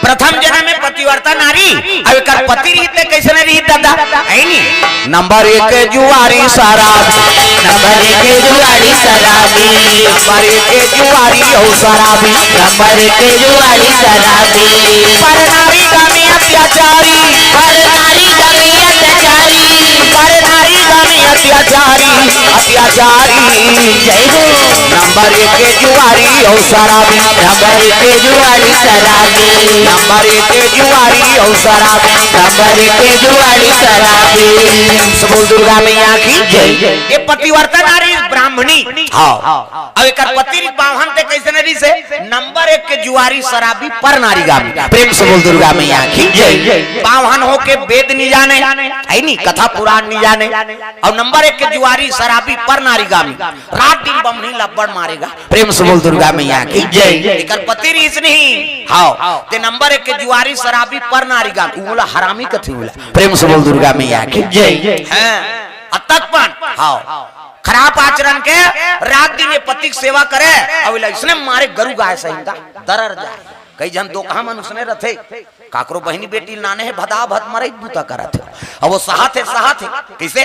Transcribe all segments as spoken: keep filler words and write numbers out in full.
प्रथम जन्म में पतिव्रता नारी, अब एकर पति रहित ते कइसने रहित दादा? है नी? नंबर एक जुआरी शराबी। नंबर एक जुआरी शराबी। नंबर एक जुआरी अउ शराबी। नंबर एक जुआरी शराबी। पर नारी गामी अत्याचारी। पर नारी गामी अत्याचारी। पर नारी गामी अत्याचारी। अत्याचारी। जय हो। नंबर एक जुआरी अउ शराबी। नंबर एक जुआरी शराबी। नंबर एक जुआरी अउ शराबी। नंबर एक जुआरी शराबी। सब बोल दुर्गा मैया की जय। ये पतिव्रता नारी ब्राह्मणी। हाँ। अब एकर पति बाम्हन ते कइसने रहिसे? नंबर एक के जुआरी शराबी पर नारी गामी। प्रेम से बोल दुर्गा मैया की जय। बाम्हन होके वेद नि जाने, है नी, कथा पुराण नि जाने। अउ नंबर एक के जुआरी शराबी पर नारी गामी। रात दिन बमनी लब्बड़ मारेगा। प्रेम से बोल दुर्गा मैया की जय। एकर पति रहिस नहीं। हाँ। ते नंबर एक के जुआरी शराबी पर नारी गामी। उला हरामी कथे उला। प्रेम से बोल दुर्गा मैया की जय। हाँ। अतक पण। हाँ। खराब आचरण के रात दिन ये पति के सेवा करे। अब इसने मारे गरु गाय सहिता। दरर जाए। कई झन दोकहा मन उसने रथे। काकरो बहिनी बेटी लाने हे, भदा भद मरई बूता करत हे। अब वो सहत हे, सहत हे। कइसे?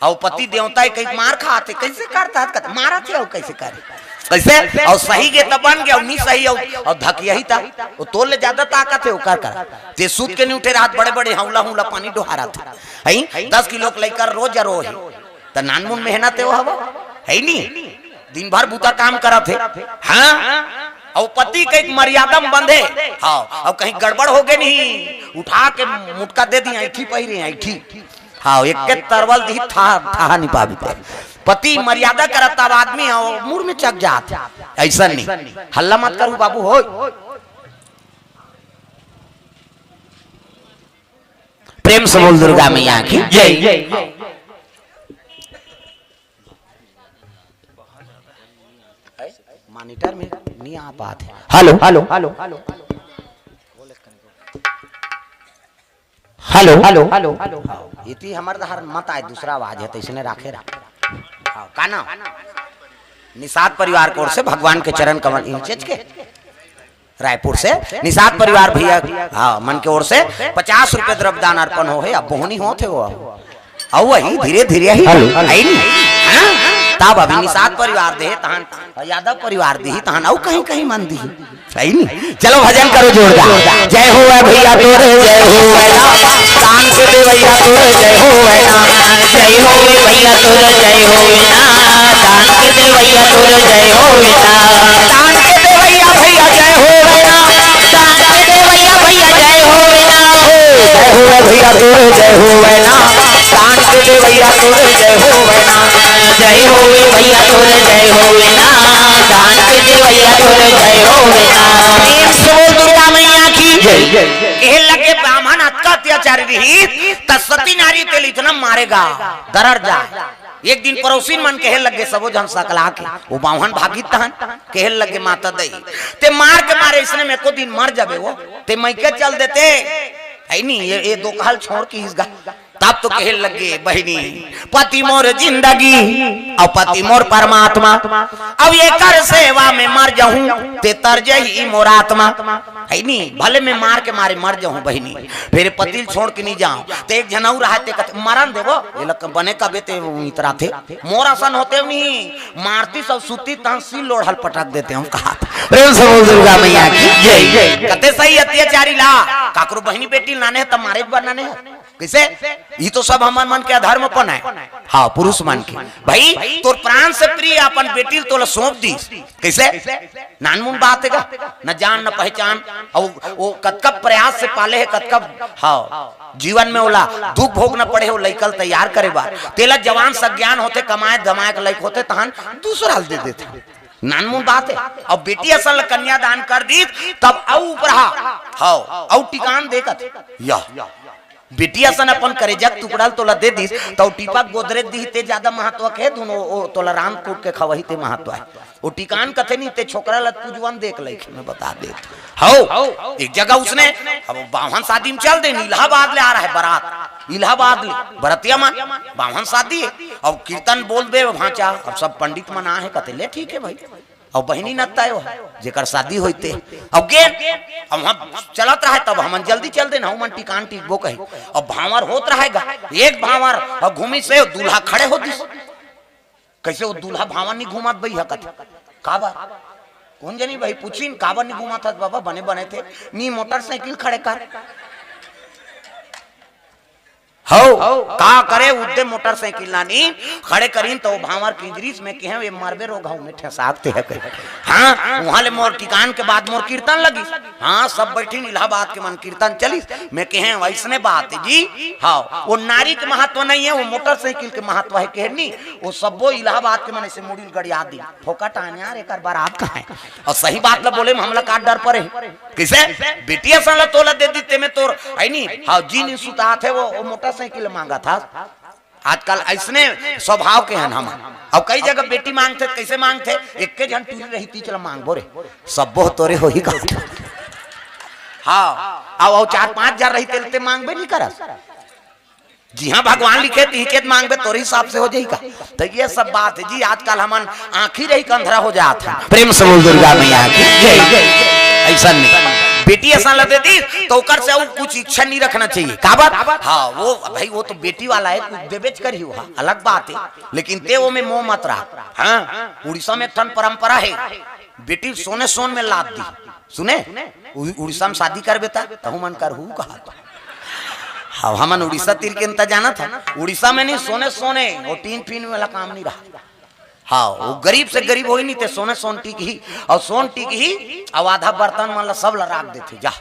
अउ पति देवता हे, कहीं मार खात हे, कइसे करता हे? कहत, मारत हे, अउ कइसे करे? कइसे? अउ सही गे त बन गे, अउ नी सही, अउ, अउ धकियही त, वो तोर ले जादा ताकत हे, ओकर कर। ते सूत के नी उठे रहत, बड़े-बड़े हौला-हौला पानी डोहारत हे। हई? दस किलो के लइका रोज रोहे। त नानमुन मेहनत हे वो हवा? है नी? दिन भर बूता काम करत हे। हाँ? अउ पति के एक मर्यादा म बंधे। हाँ, अउ कहीं गड़बड़ हो गे नहीं, उठा के मुटका दे दी, ऐठी पहिरे, ऐठी। हाँ, एक के तरवल दी, था, था नहीं पाबी ते। पति मर्यादा करत तब आदमी, अउ मुड़ में चक जात। अइसन नहीं। हल्ला मत करू बाबू, होय। प्रेम से बोल दुर्गा मैया की जय। मॉनिटर में नहीं आ पात हे। Hello, hello, hello, hello, hello, hello. इति हमर डहर मत आए, दूसरा आवाज हे, त इसने राखे रहा। हाँ, का नाम? निषाद परिवार की ओर से भगवान के चरण कमल इंचेज के रायपुर से निषाद परिवार भैया, हाँ, मन के ओर से पचास रुपए द्रव्य दान अर्पण हो हे। अब बोहनी होत हे वो, अब अउ वही धीरे धीरे ही हेलो। आई नी। हाँ? तब अभी निषाद परिवार दे तहन, यादव परिवार दी तहन, अउ कहीं कहीं मन दी। आई नी। चलो भजन करो जोरदार। जय हो है भैया तोरे, जय हो है ना। दान के देवैया तोरे, जय हो है ना। जय हो भैया तोरे, जय हो है ना। दान के देवैया तोरे, जय हो है ना। दान के देवैया भैया, जय हो है ना। दान के देवैया भैया, जय हो है ना। जय हो है भैया तोरे, जय हो है ना। दान के देवैया तोरे, जय हो है ना। जय हो भैया तोरे, जय हो है ना। दान के देवैया तोरे, जय हो है ना। प्रेम से बोल दुर्गा मैया की जय। कहे लगे, ब्राह्मण अतका अत्याचारी रही, त सती नारी तेल इतना मारेगा, दरर जा। एक दिन पड़ोसिन मन कहे लगे, सबो झन सकला के, वो बाम्हन भागित तहन, कहे लगे, माता दई, ते मार के मारे, इसने में एको दिन मर जाबे वो, ते मइके चल देते, है नी, ये, ये दोकहा ल छोड़ के इसगा। तब तो कहे लगे, बहिनी, पति मोर जिंदगी, अउ पति मोर परमात्मा, अब एकर सेवा में मर जाहूं, ते तर जही मोर आत्मा। है नी, भले मैं मार के मारे मर जाहूं बहिनी, फेर पति ल छोड़ के नहीं जाऊं। ते एक झन अउ रहा, ते कहते, मरन देबो, ये लोग बने कबे ते इतरा थे, मोर असन होते नहीं, मारती सब सुती तहन सिल लोढ़ल पटक देते हम कहा था। प्रेम से बोल दुर्गा मैया की जय। कते सही अत्याचारी ला, काकरो बहिनी बेटी लाने हे त मारे बर लाने हे। कइसे? ई तो सब हमर मन के अधर्मपन हे। हाँ, पुरुष मन के। भाई, तोर प्राण से प्रिय अपन बेटी ल तोला सौंप दीस। कइसे? नानमुन बात हे का? न जान, न पहचान। अउ वो कतका प्रयास से पाले हे, कतका, हाँ, जीवन में ओला दुख भोगना पड़े हे, वो लइका ल तैयार करे बर। तेला जवान सज्ञान होते, कमाए धमाए के लइक होते, तहन दूसरा ल दे देते। नानमुन बात हे। अउ बेटी असन ल कन्यादान कर दीस, तब अउ उपरहा, हाँ, अउ टिकान देखत। यह बेटी असन अपन करेजा के टुकड़ा ल तोला दे दीस, त ओ टीपा गोदरेज दिही ते जादा महत्व के धुन, ओ, ओ तोला रांध कूट के खवही ते महत्व हे। ओ टिकान कथे नहीं, ते छोकरा ल पूजवन देख लइक, मैं बता दे। हौ, एक जगह उसने, अब बाम्हन शादी में चल दे, इलाहाबाद ले आ रहा है बारात, इलाहाबाद ले, बरतिया मन, बाम्हन शादी हे, अब कीर्तन बोल दे भांचा, अब सब पंडित मन आ हे, कथे, ले ठीक हे भाई। अउ बहिनी नत्ता हे, जेकर शादी होइते। अउ गेन, अब हम चलत रहे, तब हमन जल्दी चल देन, हमन टिकान टिकबो कही। अब भांवर होत रहेगा, एक भांवर अउ घूमिस हे, दूल्हा खड़े हो दिस। कइसे वो दूल्हा भांवर नहीं घूमत बई हकत? काबर? कोन जनी बही पूछिन, "काबर नहीं घूमत हस बाबा, बने बने थे, नी मोटरसाइकिल खड़े कर।" हौ, का करे, उद्दे मोटरसाइकिल ला नी खड़े करिन, त वो भांवर किंजरिस में कहे, "ये मरबे रोगहू में ठेसाक ते हे कहे।" हाँ, उहाँ ले मोर टिकान के बाद मोर कीर्तन लगिस। हाँ, सब बइठिन इलाहाबाद के मन, कीर्तन चलिस। में कहे, "वइसने बात हे जी।" हाँ, वो नारी के महत्व नहीं हे, वो मोटरसाइकिल के महत्व हे, कहे नी, वो सब्बो इलाहाबाद के मन अइसे मुड़ी ल गड़िया दी। फोकट आने यार, एकर बर आप कहाँ हे? अउ सही बात ला बोले में हमला का डर परे? कइसे? बेटी असन ला तोला दे दिते में तोर, हे नी? हाँ, जी नहीं सुतात हे, वो, वो मोटरसाइकिल मांगत हस। आजकल अइसने स्वभाव के हन हमन। अउ कई जगह बेटी मांगथे, कइसे मांगथे? एक्के झन टूरी रही, तीच ला मांगबो रे, सब्बो तोरे होही का? हाँ, अउ, अउ चार पांच हजार रही, तेल ते मांगबे नहीं करस। जिहाँ भगवान लिखे, तिही के मांगबे, तोरे हिसाब से हो जाही का? त ये सब बात हे जी, आजकल हमन आँखी रही के अंधरा हो जात हन। प्रेम से बोल दुर्गा मैया की जय। अइसन नहीं, बेटी असन ला दे दिस, त ओकर से अउ कुछ इच्छा नहीं रखना चाहिए। काबर? हाँ, वो भाई, वो तो बेटी वाला हे, कुछ देबेच करही, वो अलग बात हे, लेकिन ते वो में मोह मत रख। हाँ, उड़ीसा में एक ठन परंपरा हे, बेटी सोने सोन में लाद दी। सुने, उ-, उड़ीसा में शादी करबे त तहू मन करहू कहा। अब हमन उड़ीसा तीर के अंता जानत हन, उड़ीसा में नहीं, सोने सोने, वो टीन फीन वाला काम नहीं रहा। हाँ, वो गरीब से गरीब होही नहीं ते सोने सोन टिकही, अउ सोन टिकही, अउ आधा बर्तन मन ला सब ला राख देथे, जा।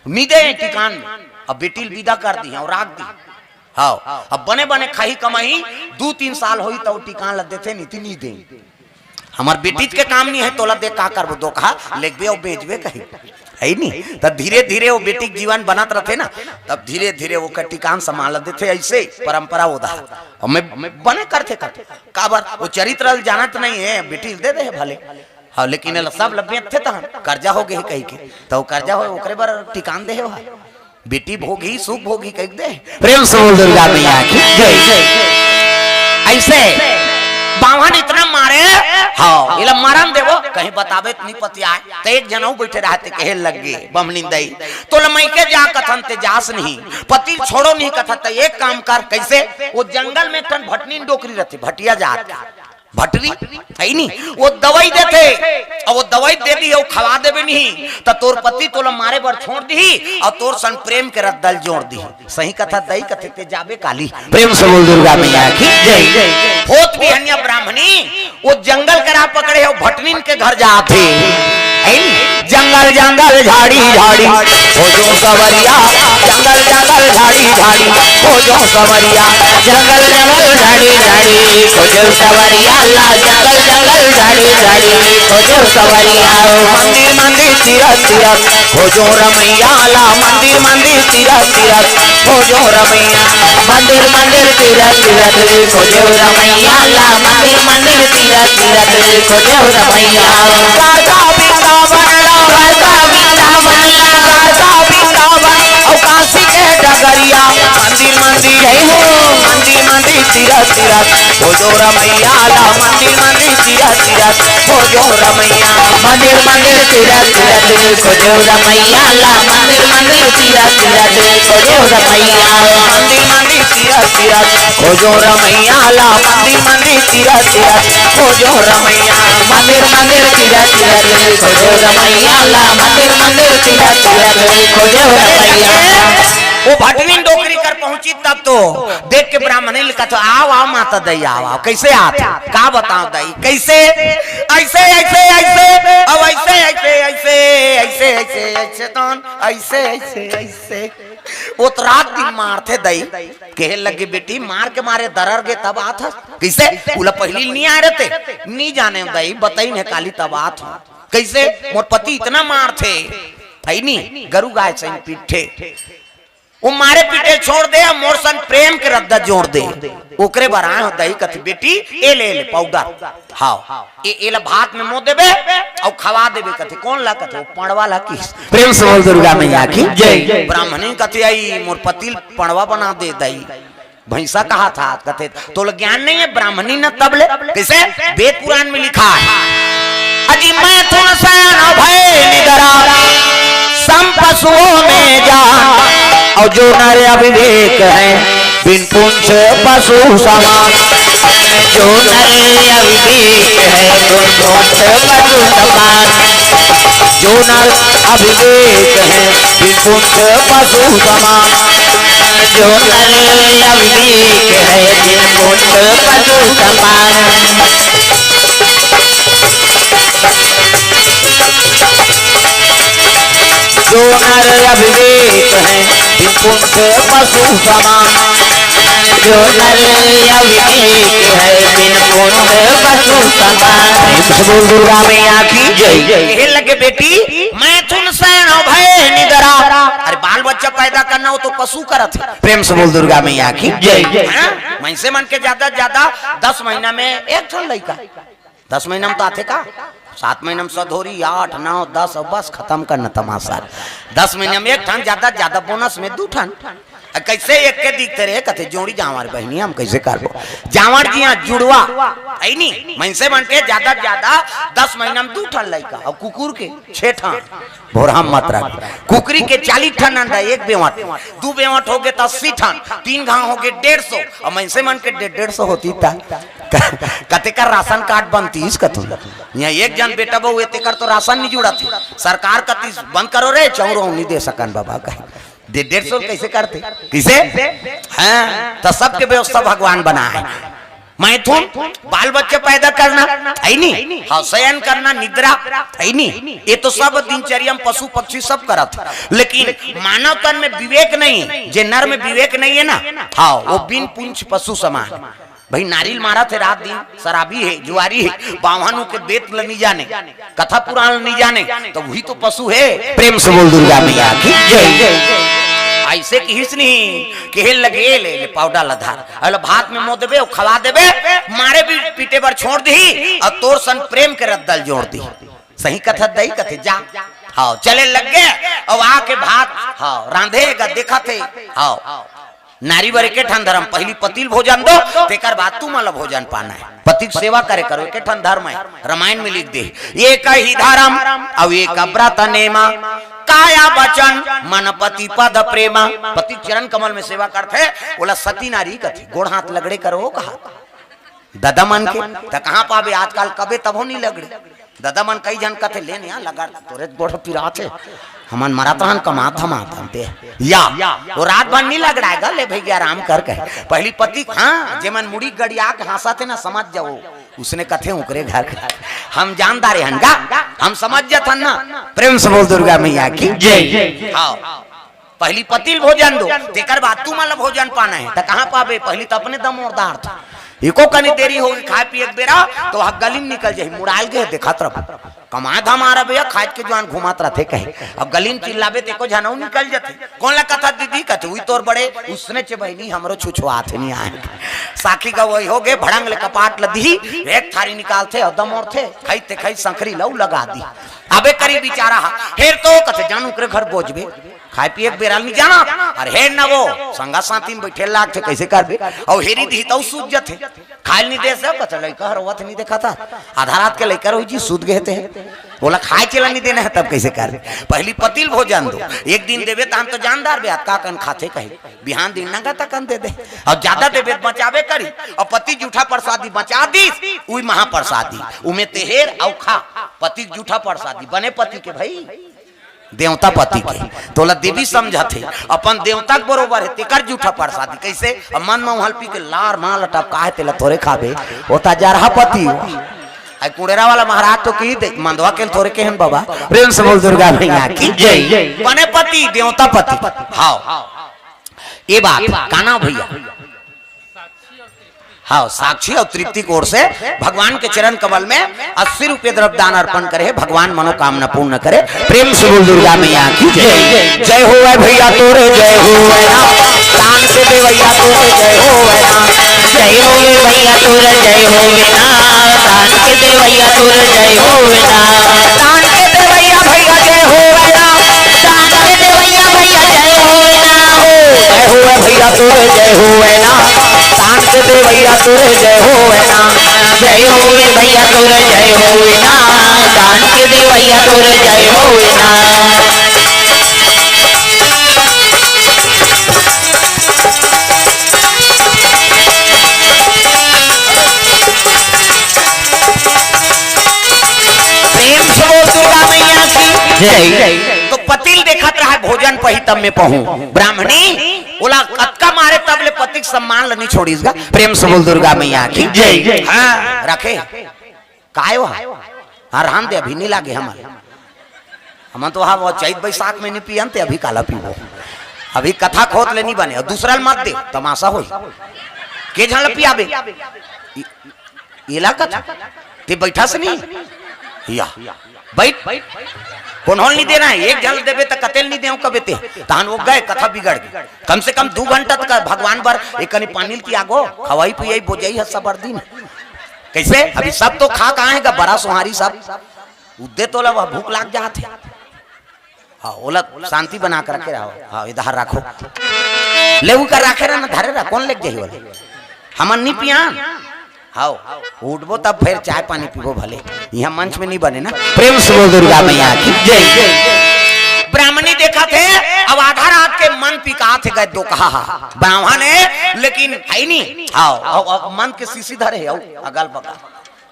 नी दे टिकान में, अब बेटी ल विदा कर दी अउ राख दी। हाँ, अब बने बने खाही कमाही, दू तीन साल होही त वो टिकान ला देथे, नहीं ते नी दे। हमर बेटीच के काम नहीं हे, तोला दे का करबो, दोकहा लेगबे अउ बेचबे कही, हे नी? त धीरे धीरे वो बेटी के जीवन बनत रथे ना, तब धीरे धीरे वो टिकान संभाल देथे, अइसे परंपरा ओदा। हमें बने करथे, करथे। काबर? वो चरित्र ल जानत नहीं हे, बेटी ल दे दे हे भले। हाँ, लेकिन एला सब ल बेचथे तहन, कर्जा हो गे हे कहिके। त वो कर्जा होय, ओकरे बर टिकान दे हे वो। बेटी भोगही, सुख भोगही कहि दे। प्रेम से बोल दुर्गा मैया की जय। अइसे बाम्हन इतना मारे, हाँ, एला मरन देबो, कहीं बताबे त नहीं पतियाय। त एक झन अउ बइठे रहते, कहे लग गे, "बमनिन दई, तोला मइके जा कथन ते जास नहीं, पति ल छोड़ो नहीं कथन, त एक काम कर।" कइसे? वो जंगल में एक ठन भटनिन डोकरी रथे, भटिया जात के। भटरी, हे नी? वो दवई देथे, अउ वो दवई दे दिही, अउ खवा देबे नहीं, त तोर पति तोला मारे बर छोड़ दिही, अउ तोर संग प्रेम के रद्दा ल जोड़ दिही। सही कथस दई, कथे ते जाबे काली। प्रेम से बोल दुर्गा मैया की जय। होत बिहनिया ब्राह्मणी, वो जंगल करा पकड़े हे, वो भटनिन के घर जात हे। हे नी? जंगल जंगल झाड़ी झाड़ी खोजों सवरिया, जंगल जंगल झाड़ी झाड़ी खोजों सवरिया, जंगल जंगल झाड़ी झाड़ी खोजों सवरिया ला, जंगल जंगल झाड़ी झाड़ी खोजों सवरिया। मंदिर मंदिर तीरथ तीरथ खोजों रमैया ला, मंदिर मंदिर तीरथ तीरथ खोजों रमैया। मंदिर मंदिर तीरथ तीरथ खोजों रमैया ला, मंदिर मंदिर तीरथ तीरथ खोजों रमैया। द्वारका वृंदावन ला, द्वारका वृंदावन ला, द्वारका वृंदावन अउ काशी के डगरिया। मंदिर मंदिर जय हो, मंदिर मंदिर तीरथ तीरथ खोजों रमैया ला, मंदिर मंदिर तीरथ तीरथ खोजों रमैया। मंदिर मंदिर तीरथ तीरथ खोजों रमैया ला, मंदिर मंदिर तीरथ तीरथ खोजों रमैया। मंदिर मंदिर तीरथ तीरथ खोजों रमैया ला, मंदिर मंदिर तीरथ तीरथ खोजों रमैया। मंदिर मंदिर तीरथ तीरथ खोजों रमैया ला, मंदिर मंदिर तीरथ तीरथ खोजों रमैया। वो भटनिन डोकरी कर पहुंची तब तो देख के ब्राह्मणी ल कथे, "आव, आव माता दई, आव, आव।" कइसे आत हे? का बतावंव दई? कइसे? अइसे, अइसे, अइसे, अउ अइसे, अइसे, अइसे, अइसे, अइसे, अइसे, तहन अइसे, अइसे, अइसे। वो त रात दिन मारथे दई। कहे लगे, "बेटी, मार के मारे दरर गे तब आत हस।" कइसे? उला पहिली ल नी आय रथे, नी जाने दई, बतइन हे काली तब आत हंव। कइसे? मोर पति इतना मारथे, हे नी, गरू गाय सही पीटथे। वो मारे पीटे छोड़ दे, अउ मोर संग प्रेम के रद्दा जोड़ दे। ओकरे बर आय हंव दई, कथे, "बेटी, ए ले, ए ले पाउडर, हाँ, ए, एला भात में मो देबे, अउ खवा देबे," कथे। कोन ला कथे? वो पंड़वा ला किहिस। प्रेम से बोल दुर्गा मैया की जय। ब्राह्मणी कथे, "अई, मोर पति ल पंड़वा बना दे दई।" भैंसा कहाथस, कथे, "तोला ज्ञान नहीं हे, ब्राह्मणी न तब ले।" कइसे? वेद पुराण में लिखाय हे, अजी मैथुन सैन भय निदरा, सम पशुओं में जान। और जो नर अविवेक है, बिन पूंछ पशु समान। जो नर अविवेक है, बिन पूंछ पशु समान। जो नर अविवेक है, बिन पूंछ पशु समान। जो नर अविवेक है, बिन पूंछ पशु समान। जो नर अविवेक है, बिन पूंछ पशु समान। जो नर अविवेक है, बिन पूंछ पशु समान। प्रेम से बोल दुर्गा मैया की जय। कहे लगे, बेटी, मैथुन सैन भय निदरा। अरे, बाल बच्चा पैदा करना हो तो पशु करत है। प्रेम से बोल दुर्गा मैया की जय। हाँ? मनसे मन के ज्यादा से ज्यादा दस महीना में एक ठन लइका। दस महीना में तो आथे का? सात महीना में सधोरी, आठ, नौ, दस, और बस खत्म करना तमाशा। दस महीना में एक ठन, ज्यादा से ज्यादा बोनस में दू ठन। अ, कैसे एक के दिखते रहे, कथे जोड़ी जांवर बहिनी, हम कैसे करबो? जांवर जी हाँ जुड़वा, है नी? मनसे मन के ज्यादा से ज्यादा दस महीना में दू ठन लइका, और कुकुर के छह ठन। भोरहा मत रख। कुकरी के चालीस ठन अंडा, एक बेवट, दू बेवट हो गए तो अस्सी ठन, तीन घाव हो गए डेढ़ सौ, और मनसे मन के डेढ़, डेढ़ सौ होती त क-, कतेक राशन कार्ड बनतीस कथू। यहाँ एक जन बेटा बहू हे, तेकर तो राशन नहीं जुड़त हे। सरकार कतीस, "बंद करो रे, चौरो नहीं दे सकन बाबा," कहे। दे डेढ़ सौ कैसे करते? किसे? हाँ, तो सबके व्यवस्था भगवान बना है। मैथुन, बाल बच्चे पैदा करना, है नी? हाँ, शयन करना, निद्रा, है नी? ये तो सब दिनचर्या में पशु पक्षी सब करत है। लेकिन मानव तन में विवेक नहीं, जे नर में विवेक नहीं है ना, हाँ, वो बिन पूंछ पशु समान। भाई, नारिल मारत हे रात दिन, शराबी हे, जुआरी हे, बावन के बेंत ल नी जाने, कथा पुराण ल नी जाने, तो वही तो पशु हे। प्रेम से बोल दुर्गा मैया की जय। ऐसे किहिस नहीं, कहे लगे, "ले, ले, पाउडर ल धर, अल भात में मो देबे, अउ खवा देबे, मारे भी पीटे बर छोड़ दी, अउ तोर सन प्रेम के रद्दा ल जोड़ दी।" सही कथा दई कथे, "जा।" हाँ, चले लग गए, अउ आके भात, हाँ, रांधे गा, देखत हे, हाँ, नारी बर एके ठन धर्म, पहली पति ल भोजन दो, तेकर बाद तुमन ल भोजन पाना है। पति के सेवा करे करो, एके ठन धर्म है, रामायण में लिख दे, "एक ही धर्म, अउ एक व्रत नेमा, काया वचन मन पति पद प्रेमा।" पति के चरण कमल में सेवा करथे, ओला सती नारी कथे, गोड़ हाथ लगड़े करो कहा। ददा मन के, त कहाँ पाबे आजकल, कबे तभो नहीं लगड़े। ददा मन कई झन कथे, "ले न यार, लगा तोरे गोड़ पिरात हे, हमन मरत रहन कमात धमात हन ते।" या, वो रात भर नहीं लगड़ाएगा, "ले भैया आराम कर," कहे। पहली पति, हाँ, जेमन मुड़ी गड़िया के हाँसत हे ना, समझ जाओ, उसने कथे उकरे घर के। हम जानदार हन गा, हम समझ जाथन ना। प्रेम से बोल दुर्गा मैया की जय। हाँ। पहली पति ल भोजन दो, तेकर बाद तुमन ल भोजन पाना है। त कहाँ पाबे? पहली त अपने दम ओरदार था। एको कनी देरी होगे खाए पिए के बेरा, तो वह गली में निकल जाही, मुड़ाल गए देखत रह। कमाए धमारा भैया, खाए के जुआन घुमात रहथे कहे। अब गली में चिल्लाबे, त एको झनऊ निकल जथे। "कौन ला कथा दीदी?" कथे, "उही तोर बड़े उसने चे बहिनी, हमरो छुछुआत हे नहीं आए।" साखी गवई होगे, भड़ंग ले कपाट ल दिही, एक थारी निकालथे, अउ दम ओरथे, खई ते खई संखरी लऊ लगा दी। अबे करी बिचारा हा, हेर तो कथे, "जान उकरे घर बोझबे।" खाए पिए के बेरा ल नहीं जाना, अरे हेर न वो, संगा साथी में बैठे लागथे, कैसे करबे? अउ हेरी दिही तऊ सूत जथे। खाए ल नहीं दे से, बचा लइका हर वत नहीं देखा था। आधा रात के लइका रहो जी, सूत गए थे। बोला, "खाए चला नहीं देना है, तब कैसे करबे?" पहली पति ल भोजन दो, एक दिन देबे, त हम तो जानदार बे, अतका कन खाथे कहे। बिहान दिन नंगा तकन दे दे। अउ ज्यादा देबे त बचाबे करी। अउ पति जूठा प्रसादी बचा दीस, उही महाप्रसादी। उमे ते हेर अउ खा, पति के जूठा प्रसादी, बने पति के भाई। देवता पति के, तोला देवी समझत हे, अपन देवता के बरोबर हे, तेकर जूठा प्रसादी। कैसे? अब मन में उहल पी के लार माल टपका हे, तेला थोरे खाबे, ओ त जरहा पति हो। आई कुड़ेरा वाला महाराज तो की दे, मंदवा के थोरे के हन बाबा। प्रेम से बोल दुर्गा मैया की जय। बने पति, देवता पति। हाँ, ये बात, का नाम भैया? हाँ, साक्षी और तृप्ति की ओर से भगवान के चरण कमल में अस्सी रुपये द्रव्य दान अर्पण करे, भगवान मनोकामना पूर्ण करे। प्रेम से बोल दुर्गा मैया की जय। जय होवे भैया तोरे, जय होवे ना। दान के देवैया तोरे, जय होवे ना। जय होवे भैया तोरे, जय होवे ना। दान के देवैया तोरे, जय होवे ना। दान के देवैया भैया, जय होवे ना। दान के देवैया भैया, जय होवे ना। जय होवे भैया तोरे, जय होवे ना। दान के देवैया तोरे, जय होवे ना। जय होवे भैया तोरे, जय होवे ना। के देवैया तोर जय होए ना। प्रेम से बोल दुर्गा मैया की जय। तो पतिल देखत रहा भोजन पही तब में पहूं। ब्राह्मणी ओला अतका मारे तब ले पति के सम्मान ल नहीं छोड़ीस गा। प्रेम से बोल दुर्गा मैया की जय। हाँ, रखे। काय हो? हाँ, रहन दे, अभी नहीं लागे हमन। हमन तो हाँ, वो चैत बैसाख में नहीं पियन ते अभी काला पीबो। अभी कथा खोत ले नहीं बने, अउ दूसरा ल मत दे, तमाशा होई। के झन ल पियाबे? इ-, एला कथा। ते बैठा से नहीं? या। बैठ। कोनो ल नहीं देना है, एक झन ल देबे त कते ल नहीं देव कबे ते। तहन वो गए, कथा बिगड़ गई। कम से कम दू घंटा तक भगवान बर एक कनी पानी ल पियागो, खवाई पियाई बोजई ह सबर दिन। कैसे? अभी सब तो खा कहाँ है गा, बरा सोहारी सब। उद्दे तो ला भूख लाग जात है। हाँ, ओला शांति बना के रखे रहो। हाँ, इधर रखो। ले उनका रखे रहा ना, धरे रहा, कौन लेके जाही ओला? हमन नहीं पियान। हाओ, उठबो तब फिर चाय पानी पीबो भले। यहाँ मंच में नहीं बने ना। प्रेम से बोल दुर्गा मैया की जय। ब्राह्मणी देखा थे, अब आधा रात के मन पिका थे गए दो कहा। ब्राह्मण है, लेकिन है नहीं। हाओ, अब, अब मन के शीशी धरे है, अगल बगल।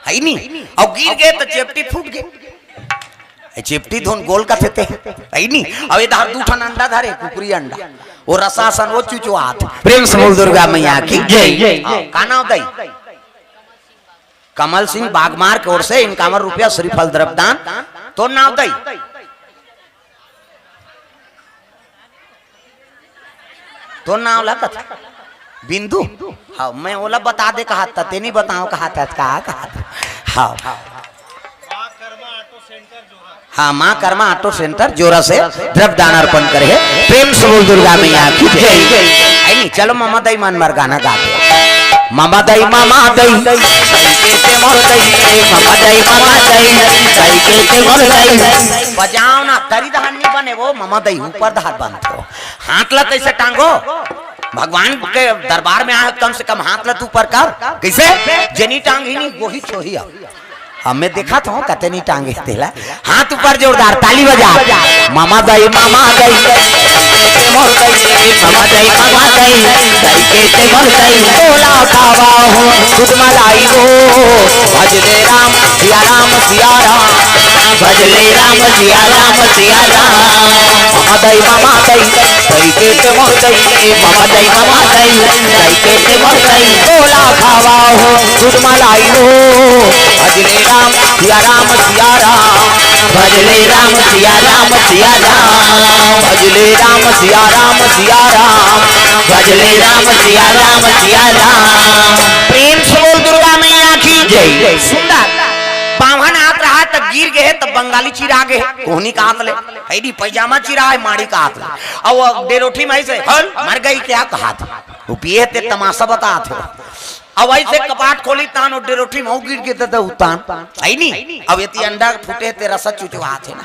है नहीं? अउ गिर गए तो चेपटी फूट गए। ए चेपटी धोन गोल कथे ते। है नहीं? अउ इधर दू ठन अंडा धरे, कुकरी अंडा। वो रसासन, वो चुचुआत। प्रेम से बोल दुर्गा मैया की जय। हाँ, का नाव दई? कमल सिंह बागमार के ओर से इनकावन रुपया श्रीफल द्रव्य दान। तोर नाव दई? तोर नाव ला कथे? बिंदु? हाँ, मैं ओला बता दे कहा था, ते नहीं बताओ कहा था, कहा, कहा था? हाँ। हाँ, माँ कर्मा ऑटो सेंटर जोरा से द्रव्य दान अर्पण करे है। प्रेम से बोल दुर्गा मैया की जय। है नहीं, चलो ममा दाई मन मर गाना गा दे। ममा दाई, ममा दाई, दाई के ते मोर दाई, ममा दाई, ममा दाई, दाई के ते मोर दाई। बजाओ ना, तरी धान नहीं बने वो, ममा दाई ऊपर धार बांधते हो। हाथ ला कैसे टांगो? भगवान के दरबार में आए, कम से कम हाथ ला तू ऊपर कर। कैसे? जेनी टांग ही नहीं, वही छोही अब। अब मैं देखा था, कते नहीं टांगे तेला। हाथ ऊपर जोरदार, ताली बजा। मामा दाई, मामा दाई, ते मोर दाई, मामा दाई, मामा दाई, दाई के ते मोर दाई, तोला खावा हो, दूध मलाई हो, भजले राम, सिया राम, सिया राम, भजले राम, सिया राम, सिया राम। मामा दाई, मामा दाई, दाई के ते मोर दाई, मामा दाई, मामा दाई, दाई के ते मोर दाई, तोला खावा हो, दूध मलाई हो, भजले राम, सिया राम, सिया राम, भजले राम, सिया राम, सिया राम, भजले राम, सिया राम, सिया राम, भजले राम, सिया राम, सिया राम। प्रेम से बोल दुर्गा मैया की जय। सुंदर। बाम्हन आत रहा त गिर गए, तब बंगाली चिरा गए, कोहनी का हाथ ले। है नी, पैजामा चिरा है, माड़ी का हाथ ले। अब वो डेरोठी में ऐसे, "हल, मर गई क्या?" कहा था। वो पिए ते तमाशा बता थे। अब ऐसे कपाट खोली तान, वो डेरोठी में वो गिर गए, तो उतान। है नी? अब ये ती अंडा फूटे ते रसा चुचुआ थे ना।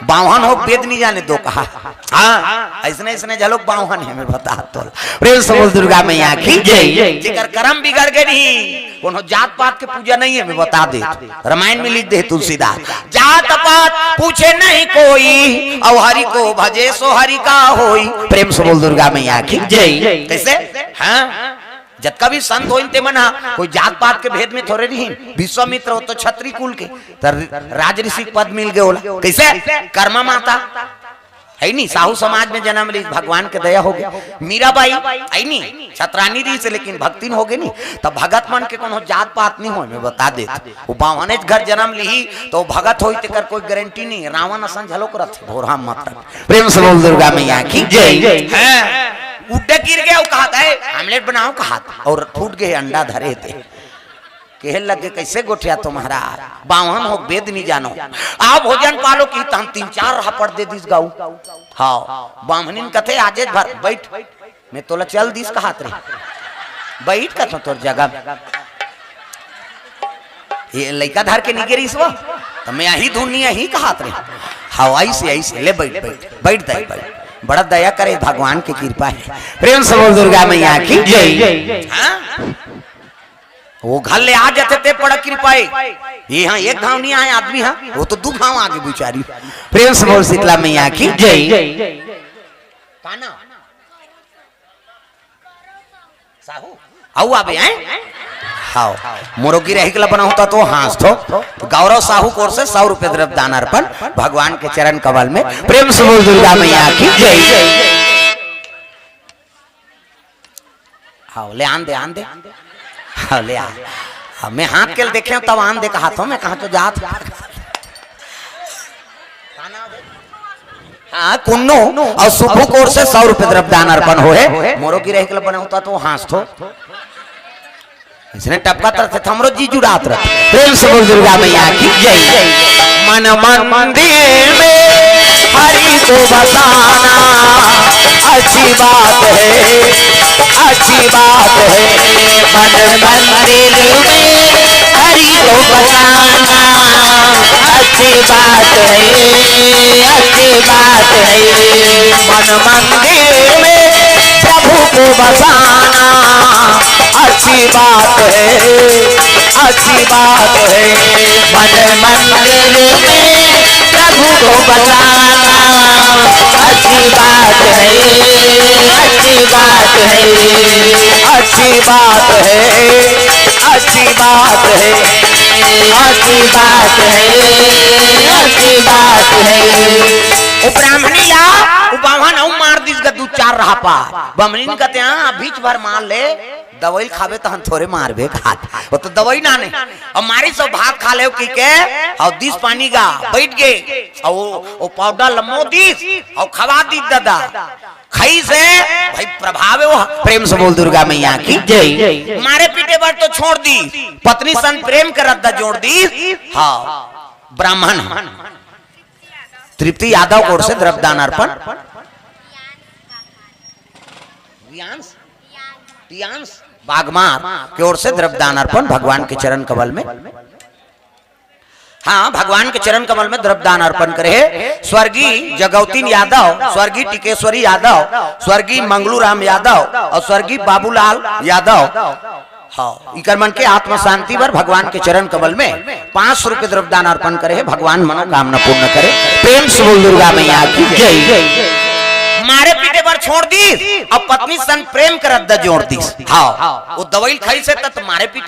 बाम्हन हो, वेद नहीं जाने दो कहा। हाँ, ऐसने, ऐसने झलोक बाम्हन है, मैं बता तो। प्रेम से बोल दुर्गा मैया की जय। जेकर करम बिगड़ गए नहीं, कोनो जात पात के पूजा नहीं है, मैं बता दे। रामायण में लिख दे तुलसीदास, जात पात पूछे नहीं कोई, और हरि को भजे सो हरि का होई। प्रेम से बोल दुर्गा मैया की जय। कैसे? हाँ, जतका भी संत होइन ते मन हा कोई जात पात के भेद में थोरे रहिन। विश्वामित्र हो तो छत्री कुल के, त राज ऋषि के पद मिल गए ओला। कैसे? कर्मा माता है नी, साहू समाज में जन्म ली, भगवान के दया हो गई। मीराबाई है नी, छतरानी रही से, लेकिन भक्तिन हो गई नी, तब भगत मन के कोनो जात पात नहीं हो, मैं बता दे। वो बाम्हनेच घर जन्म ली, तो भगत होई तेकर कोई गारंटी नहीं। रावण असन झलोक रथे, भोरहा मत रख। प्रेम से बोल दुर्गा मैया की जय। हैं, उड्डे गिर गए, वो कहा था, "ए, आमलेट बनाओ," कहा था, और फूट गए अंडा धरे थे। कहे लगे, "कैसे गोठिया तुम्हारा? बाम्हन हो, वेद नहीं जानो। आओ भोजन पालो," की तहन तीन चार हापड़ दे दिस गाऊ। हाँ, बाम्हनिन कथे, "आजेच भर बैठ, मैं तोला चल दिस कहात रही, बैठ कथो तोर जगह में।" ये लइका धर के निगे रहिस वो, तो मैं यही धुन नहीं यही कहात रही। हाँ, ऐसे, ऐसे, ले बैठ, बैठ, बैठ दाई, बैठ। बड़ा दया करे, भगवान की कृपा है। प्रेम से बोल दुर्गा मैया की जय। हाँ? वो घर ले आ जाते ते बड़ा कृपा हे। ये हाँ एक घाव नहीं आए आदमी, हाँ वो तो दू घाव आगे बिचारी। प्रेम से बोल शीतला मैया की जय। का नाम? साहू। आऊ आबे हैं? हाव। मोरो गिरहिक ला बना होता तो हाँस थो। गौरव साहू कोर से सौ रुपये द्रव्य दान अर्पण भगवान के चरण कमल में। प्रेम से बोल दुर्गा मैया की जय। हाव, ले आन दे, आन दे। हाव, ले आ। हाँ, मैं हाथ के देखे हूँ, तब आन दे कहा थो, मैं कहा तो जात। हाँ, कुन्नू अउ सुभू कोर से सौ रुपये द्रव्य दान अर्पण होहे। मोरो गिरहिक ला बना होता तो हाँस थो। इसने टपका तरफ से हमरो जी जुड़ात रहे। प्रेम से बोल दुर्गा मैया की जय। मन मंदिर में हरि को बसाना अच्छी बात है, अच्छी बात है। मन मंदिर में हरि को बसाना अच्छी बात है, अच्छी बात है। मन मंदिर में प्रभु को बसाना अच्छी बात है, अच्छी बात है। मन मंदिर में प्रभु को बसाना अच्छी बात है, अच्छी बात है, अच्छी बात है, अच्छी बात है, अच्छी बात है, अच्छी बात है। वो ब्राह्मणी ला वो बाम्हन अउ मार दिस गा दू चार रहा पा। बमलिन कहते हैं, "हाँ, बीच भर मार ले, दवाई खाबे तहन थोरे मारबे खात।" वो तो दवाई ना ने। अब मारी सब भात खा ले की के, अउ दिस पानी गा, बैठ गे। अउ वो, वो पाउडर लमो दिस, अउ खवा दिस दादा। खाई से भाई प्रभाव हे वो। प्रेम से बोल दुर्गा मैया की जय। मारे पीटे बर तो छोड़ दी, पत्नी सन प्रेम के रद्दा जोड़ दी। हाँ, ब्राह्मण। तृप्ति यादव कोर से द्रव्य दान अर्पण। रियांश? रियांश? बागमार के ओर से द्रव्य दान अर्पण भगवान के चरण कमल में। हाँ, भगवान के चरण कमल में द्रव्य दान अर्पण करे हे स्वर्गीय जगौतीन यादव, स्वर्गीय टिकेश्वरी यादव, स्वर्गीय मंगलू राम यादव अउ स्वर्गीय बाबूलाल यादव। हाँ, इकर मन के आत्मा शांति बर भगवान के चरण कमल में पाँच सौ रुपये द्रव्य दान अर्पण करे हे। भगवान मनोकामना पूर्ण करे। प्रेम से बोल दुर्गा मैया की जय। मारे पीटे बर छोड़ दिस, अब पत्नी सन प्रेम के रद्दा जोड़ दिस। हाँ, वो दवाई खाई से तब मारे पीटे